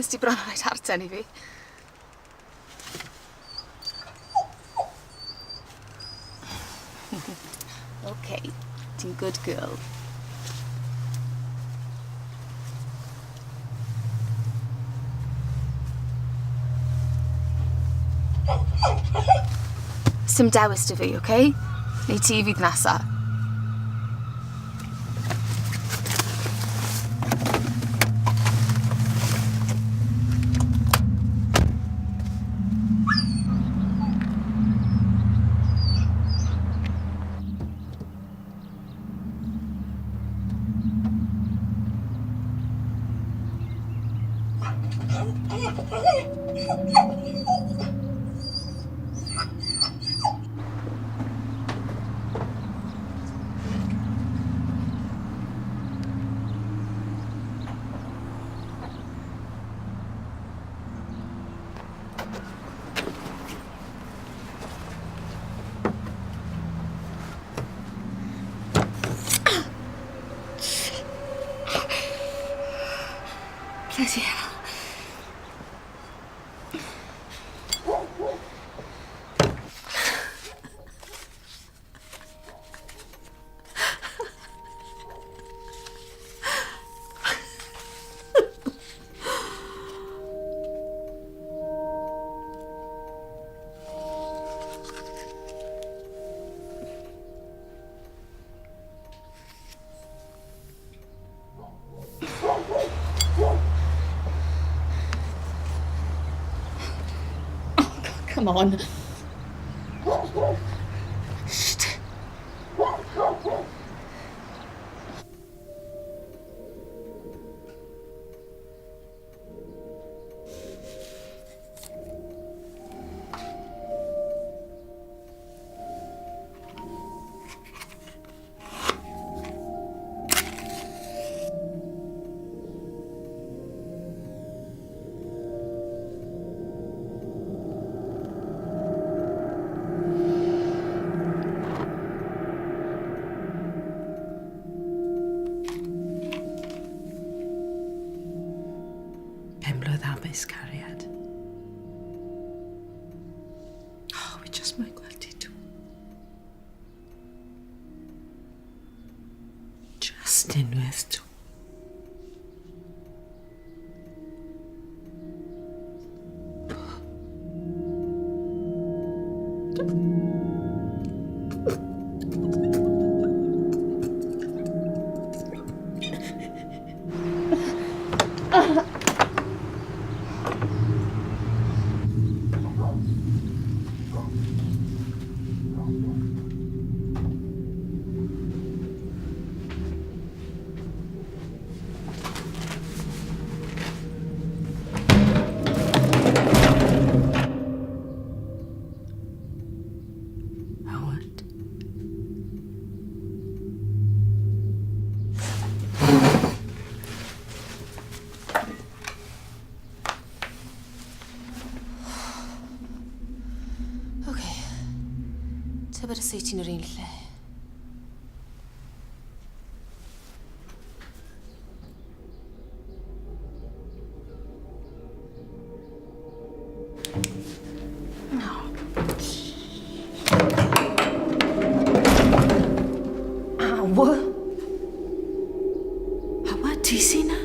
Nes ti bron â rhoi tarten i fi. Ok, ti'n good girl. Sim dewis 'da fi, oce? Neu ti fydd nesa. Bloody hell. Oh, God, come on. Shit. Penblwydd hapus, cariad. Oh, wi jyst moyn gweld ti 'to. Just unwaith 'to. Howard. Ok. Tybed os wyt ti'n yr un lle? Aw! Howard, ti sy 'na?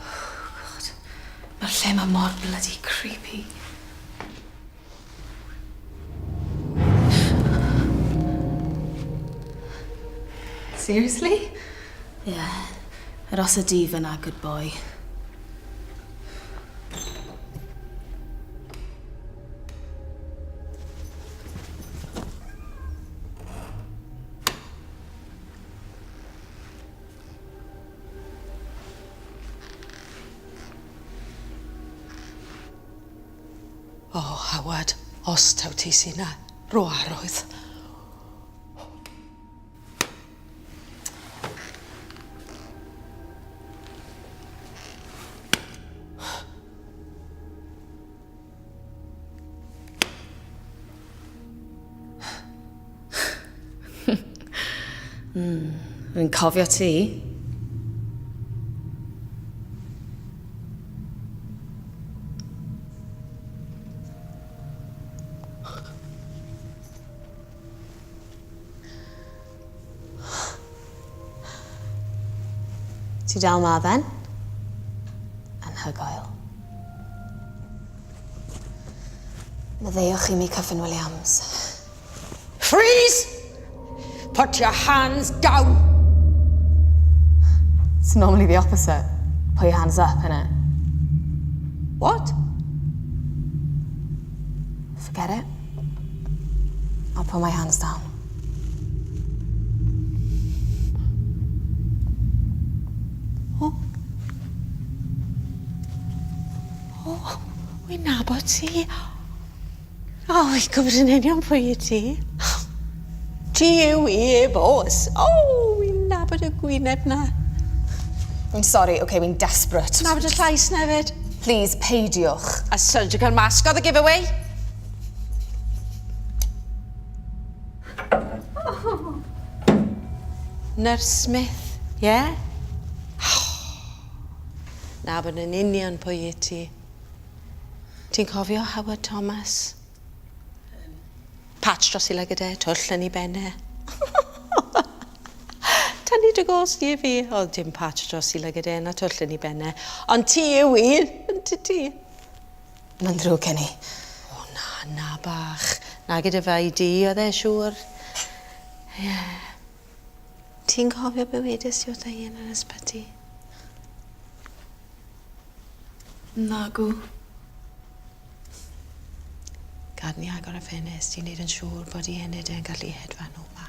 Oh God. Mae'r lle 'ma mor bloody creepy. Seriously? Yeah. Arosa di fyna, good boy. O, Howard, os taw ti sy 'na, rho arwydd. Rwy'n cofio ti. Ti dal 'ma then? Anhygoel. Maddeuwch i mi, Kyffin Williams. Freeze! Put your hands down! It's normally the opposite. Put your hands up, innit? What? Forget it. I'll put my hands down. O. O, wy'n nabod ti. O, wy'n gwybod yn union pwy y ti. Ti yw e bos. O, wy'n nabod y gwyneb na. I'm sorry, okay, wy'n desperate. Nabod y llais na hefyd. Please, peidiwch. A surgical mask oedd y giveaway. Nurse Smith, ie? Yeah? Nabod yn union pwy y ti. Ti'n cofio Howard Thomas? Patch dros ei lygad e, twll yn ei ben e. Tynnu dy gos di i fi. Oedd dim patch dros ei lygad e, na twll yn ei ben e. Ond ti yw un, yn ti ti? Mae'n ddrwg gen i. O na, na bach. Na gyda fe i di, oedd e siŵr. Ie. Yeah. Ti'n cofio be wedes di wrtha i yn yr ysbyty? Nagw. Gad ni agor y ffenest i wneud yn siŵr bod i enid e'n gallu hedfan o 'ma.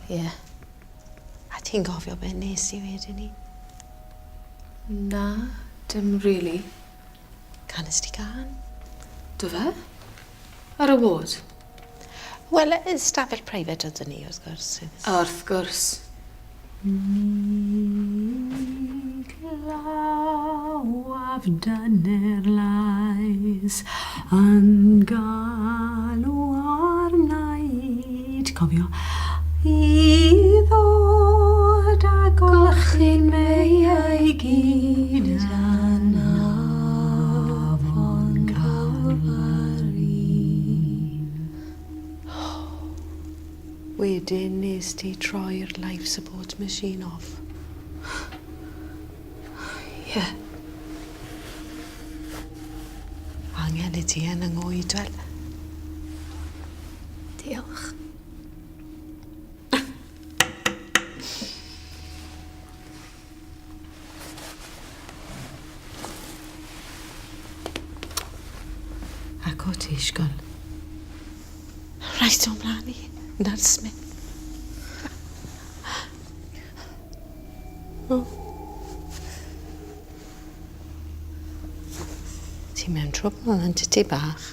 Ie. Yeah. A ti'n cofio be nes i wedyn ni? Na, dim really. Canes ti gân? Do fe? Ar y ward? Wel, y stafell private oedden ni, wrth gwrs. Wrth gwrs. Mi glawaf dyner lais yn galw arna i. Ti'n cofio? I ddod a golchi'n meiau gyd yn afon Calfari. Wedyn nes ti troi'r life support machine off. Ie. Yeah. Angen i ti yn yng ngwyd, wel. Diolch. Ac o ti, Sgol. Reit o'n mlaen i, Nurse Smith. O. Ti mewn trwbl yn ti bach.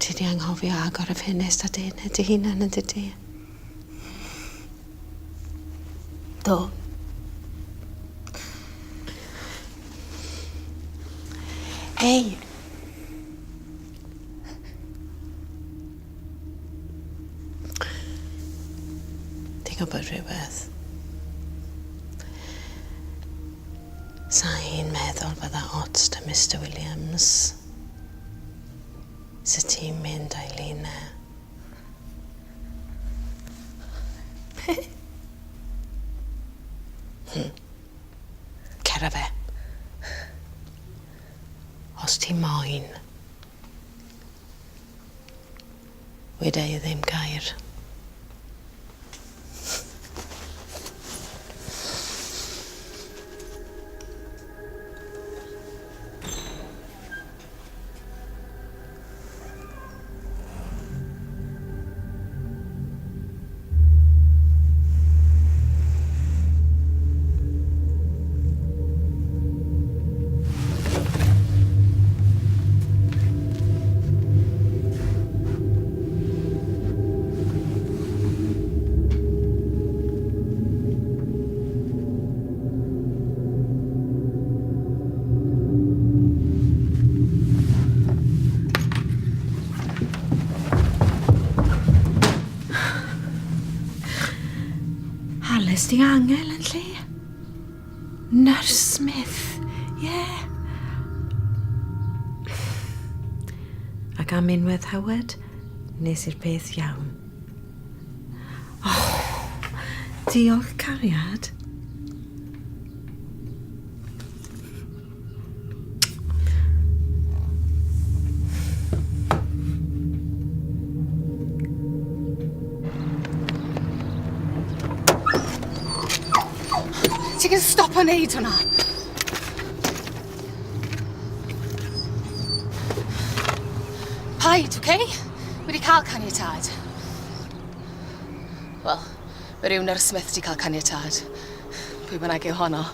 Ti di anghofio agor y ffenest a dyn dy hunan yn dydi? Do. Ei! Ti'n gwybod rhywbeth? Sa i'n meddwl bydda ots 'da Mr Williams. Sa ti'n mynd a'i lun e? Be? Cer â fe. Os ti moyn. Weda i ddim gair. Weles di angel yn lle? Nurse Smith, ie. Yeah. Ac am unwaith Howard, nes i'r peth iawn. Oh, diolch cariad. Ti gyn stopo neud hwnna. Paid, oce? Wedi cael caniatâd. Wel, mae rhyw Nyrs Smith wedi cael caniatâd. Pwy bynnag yw honno.